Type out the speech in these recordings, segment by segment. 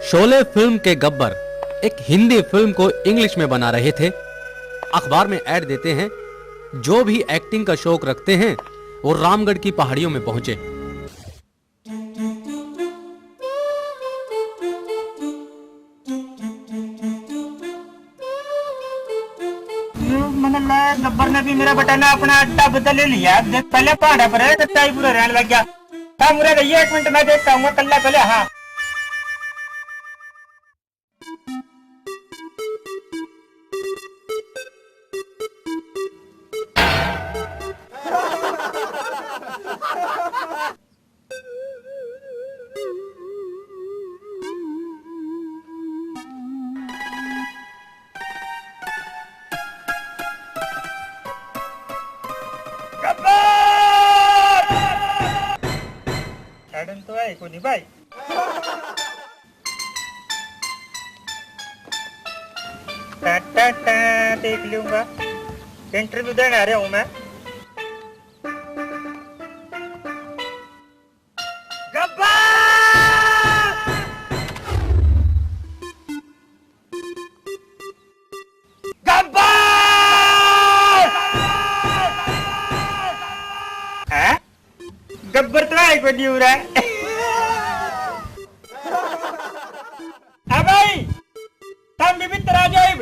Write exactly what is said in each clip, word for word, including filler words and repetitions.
शोले फिल्म के गब्बर एक हिंदी फिल्म को इंग्लिश में बना रहे थे। अखबार में ऐड देते हैं, जो भी एक्टिंग का शौक रखते हैं, वो रामगढ़ की पहाड़ियों में पहुंचे। मैंने लाया, गब्बर ने भी मेरा बेटा ना अपना अड्डा बदल लिया। देख, पहले पहाड़ा पर है, कच्चा ही पूरा रहने लग गया। हाँ, मुरे रहिए, एक मिनट, मैं देखता हूँ, कल्ला पहले। हाँ। गब्बर! एडन तो है कोनी भाई। टा, टा, टा, देख लूंगा, इंटरव्यू देने आ रहा हूँ मैं। गब्बर! गब्बर! हैं? गब्बर तो है कोनी उरे। हाँ भाई, तम भी भीतर आ जाओ।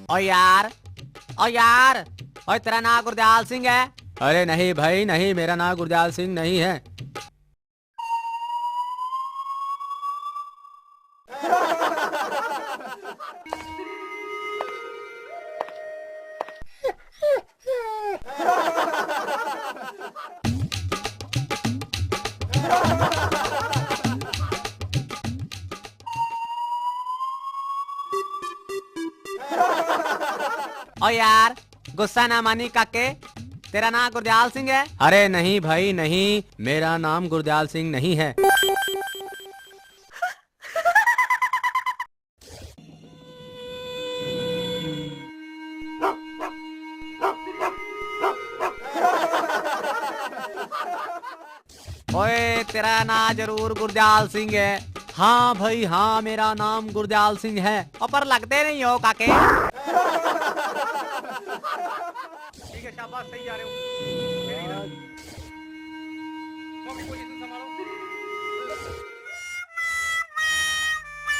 ओ यार, ओ यार, ओए, तेरा नाम गुरदयाल सिंह है? अरे नहीं भाई, नहीं, मेरा नाम गुरदयाल सिंह नहीं है। ओ यार, गुस्सा ना मानी काके, तेरा नाम गुरदयाल सिंह है? अरे नहीं भाई नहीं, मेरा नाम गुरदयाल सिंह नहीं है। ओए, तेरा नाम जरूर गुरदयाल सिंह है। हाँ भाई हाँ, मेरा नाम गुरदयाल सिंह है। ओ, पर लगते नहीं हो काके। ठीक है, शाबाश, सही जा रहे हो। Very good।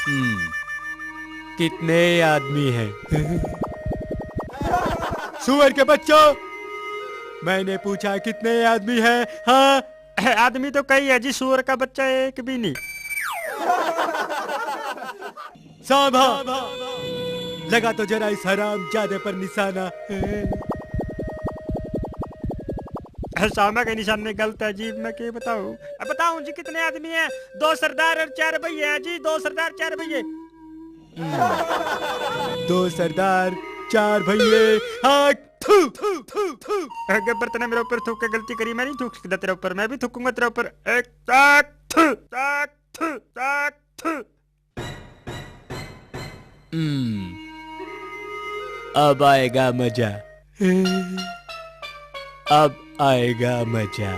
हम्म, कितने आदमी हैं? सुअर के बच्चों, मैंने पूछा कितने आदमी हैं? हाँ, आदमी तो कई है जी, सुअर का बच्चा एक भी नहीं। सांभा, लगा तो जरा इस हरामजादे पर निशाना। सांभा के निशाने गलत है जी, मैं के बताऊं? अब बताऊं जी कितने आदमी हैं? दो सरदार और चार भैये हैं जी, दो सरदार, चार भैये। हम्म। दो सरदार, चार भैये। हाँ, थू, थू, थू, थू। गब्बर, तने मेरे ऊपर थूक के गलती करी, मैं नहीं थूक सकता तेरे ऊपर, मैं भी थूकूंगा तेरे ऊपर। एक, ताक, थू, ताक, थू, ताक, थू। हम्म, अब आएगा मजा, अब आएगा मजा।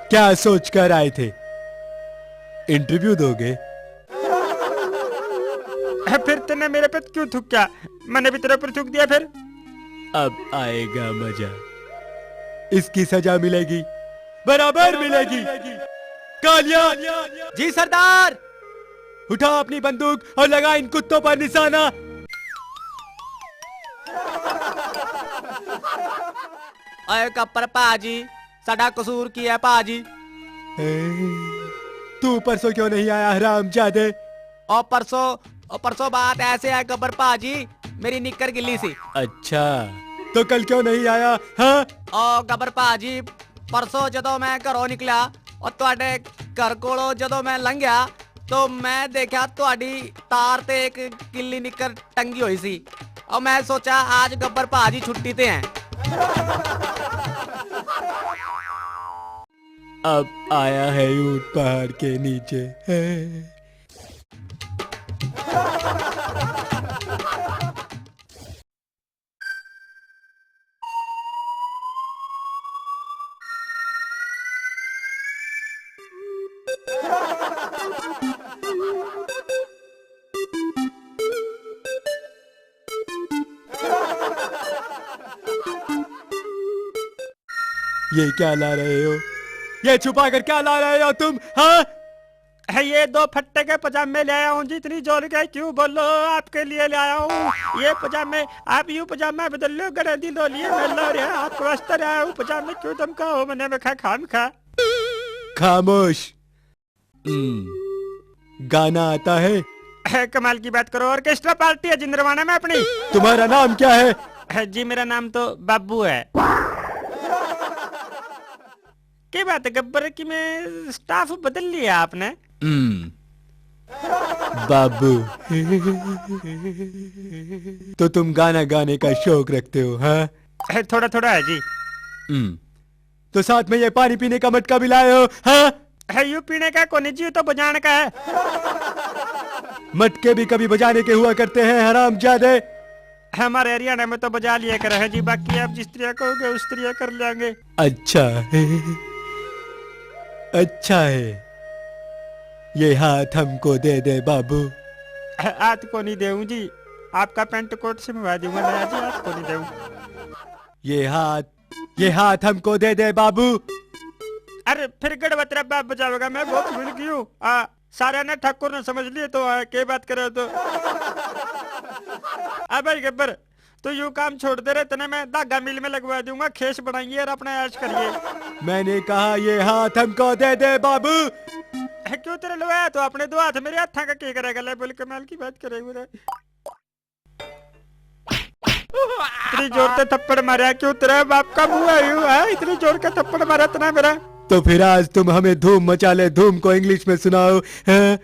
क्या सोचकर आए थे? इंटरव्यू दोगे? फिर तूने मेरे पे क्यों थूका? मैंने भी तेरे ऊपर थूक दिया फिर। अब आएगा मजा, इसकी सजा मिलेगी, बराबर मिलेगी। कालिया! जी सरदार। उठा अपनी बंदूक और लगा इन कुत्तों पर निशाना। ओए गब्बर भाजी, साडा कसूर की है भाजी? ए, तू परसों क्यों नहीं आया हरामजादे? ओ परसों, ओ परसों बात ऐसे है गब्बर भाजी, मेरी निक्कर गिल्ली सी। अच्छा, तो कल क्यों नहीं आया? हाँ, ओ गब्बर भाजी, परसों जदों मैं घरों निकला और ਤੁਹਾਡੇ ਘਰ ਕੋਲੋਂ ਜਦੋਂ ਮੈਂ ਲੰਘਿਆ, तो मैं देखा ਤੁਹਾਡੀ तार ਤੇ एक गिल्ली निक्कर टंगी हुई सी। और मैं सोचा आज गब्बर भाजी छुट्टी ਤੇ हैं। अब आया है ऊंट पहाड़ के नीचे। ये क्या ला रहे हो? ये छुपा कर क्या ला रहे हो तुम, हाँ? है, ये दो फट्टे के पजामे ले आया हूँ जी, इतनी जोर के क्यों बोलो, आपके लिए ले आया हूँ ये पजामे। आप यूं पजामा बदल लो, गड़े दी लो लिए मैं लो रे, आपको वास्ते ले आया हूँ पजामे, क्यों धमकाओ मने, मैं खा खाम खा। खामोश। हम्म, गाना आता है? है, कमाल की बात करो, ऑर्केस्ट्रा पार्टी है जिंद्रवाना में अपनी। तुम्हारा नाम क्या है? है जी, मेरा नाम तो बाबू है। क्या बात है गब्बर कि मैं स्टाफ बदल लिया आपने? हम्म, बाबू। तो तुम गाना गाने का शौक रखते हो, हाँ? है, थोड़ा थोड़ा है जी। हम्म, तो साथ में ये पानी पीने का मटका भी लाए हो, हाँ? है, यू पीने का कोनी जी, यू तो बजाने का है। मटके भी कभी बजाने के हुआ करते हैं, हरामजादे। हमारे हरियाणा में तो बजा लिया करे हैं जी, बाकी आप जिस तरह कहोगे उस तरह कर लेंगे। अच्छा है, अच्छा है, ये हाथ हमको दे दे बाबू। हाथ कोनी देऊं जी, आपका पेंट कोट सिमवा दूंगा नया जी, हाथ कोनी देऊं। ये हाथ, ये हाथ हमको दे दे बाबू। अरे फिर गड़बतरा बाप बजावेगा, मैं बहुत भूल गई हूँ। आ, सारे ने ठाकुर ने समझ लिए तो आ, के बात करे तो। आ भाई गब्बर, तू यू काम छोड़ दे रे, तने मैं धागा मिल में लगवा दूंगा, खेस बनाइए और अपना ऐश करिए। मैंने कहा ये हाथ हमको दे दे बाबू। है क्यों तेरे लवाया तो अपने दो हाथ मेरे हाथा का के करेगा? ले बोल कमाल की बात करे रे। इतनी जोर से थप्पड़ मारा क्यों, तेरा बाप का मुंह है यू, है? इतनी जोर का थप्पड़ मारा तना मेरा। तो फिर आज तुम हमें धूम मचा ले धूम को इंग्लिश में सुनाओ, हैं?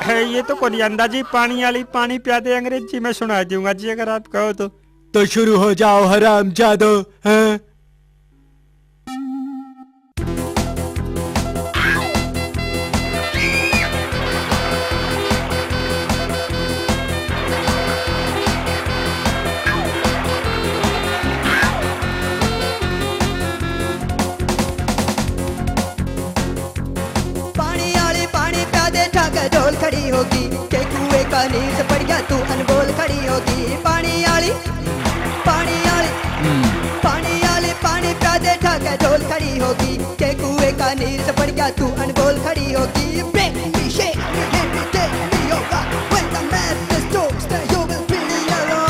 है, ये तो कोनी आंदा जी, पानी वाली पानी प्या दे, अंग्रेजी में सुना दूंगा जी अगर आप कहो तो। तो शुरू हो जाओ हरामजादो, हैं? पानी आली पानी प्या दे, ठाके ढोल खड़ी होगी, के कुएं का नीर से पड़ गया तू अनबोल खड़ी होगी। पानी आली, पानी आली, पानी आली पानी प्या दे, ठाके ढोल खड़ी होगी, के कुएं का नीर से पड़ गया तू अनबोल खड़ी होगी। Break me, shake me, hit me, take me over. When the madness talks, then you will feel the error.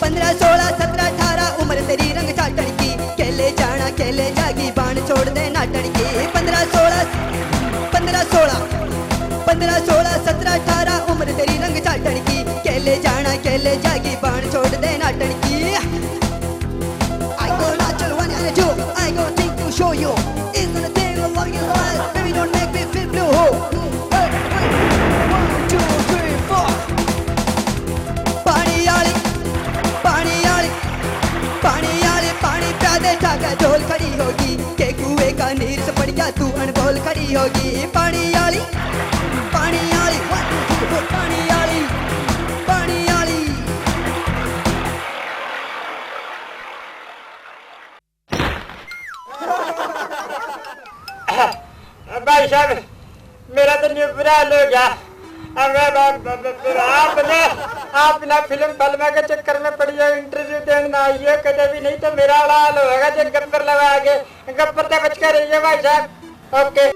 पन्द्रह, सोलह, सत्रह, अठारह, उम्र तेरी रंग चाटण की। केले जाना, केले जागी, बाण छोड़ दे नाटण की। पन्द्रह, सोलह, पन्द्रह, सोलह, पन्द्रह, सोलह, सत्रह, अठारह, उम्र तेरी रंग चाटण की। केले जाना, केले जागी, बाण छोड़ दे नाटण की। I go natural one and a two. I go thing to show you. It's gonna take a long while. Baby, don't make me feel blue. Ho. Hey, wait. One, two, three, four. पानी आली, पानी आली, पानी आली, पानी प्या दे, ठाके ढोल खड़ी होगी। के कुएं का नीर से पड़ गया, तू अनबोल खड़ी होगी। पानी आली, पानी आली, one, two, three, four. पानी आली, पानी आली। भाई साहब, मेरा तो न्यू बुरा हाल हो गया। अबे ब- ब- ब- ब- आप ना, आप ना फिल्म फिल्म के चक्कर में पड़ी हो, इंटरव्यू देने ना आइए कदे भी, नहीं तो मेरा वाला हाल होगा जो गब्बर लगा आगे। गब्बर तो बच के रहिए भाई साहब। ओके।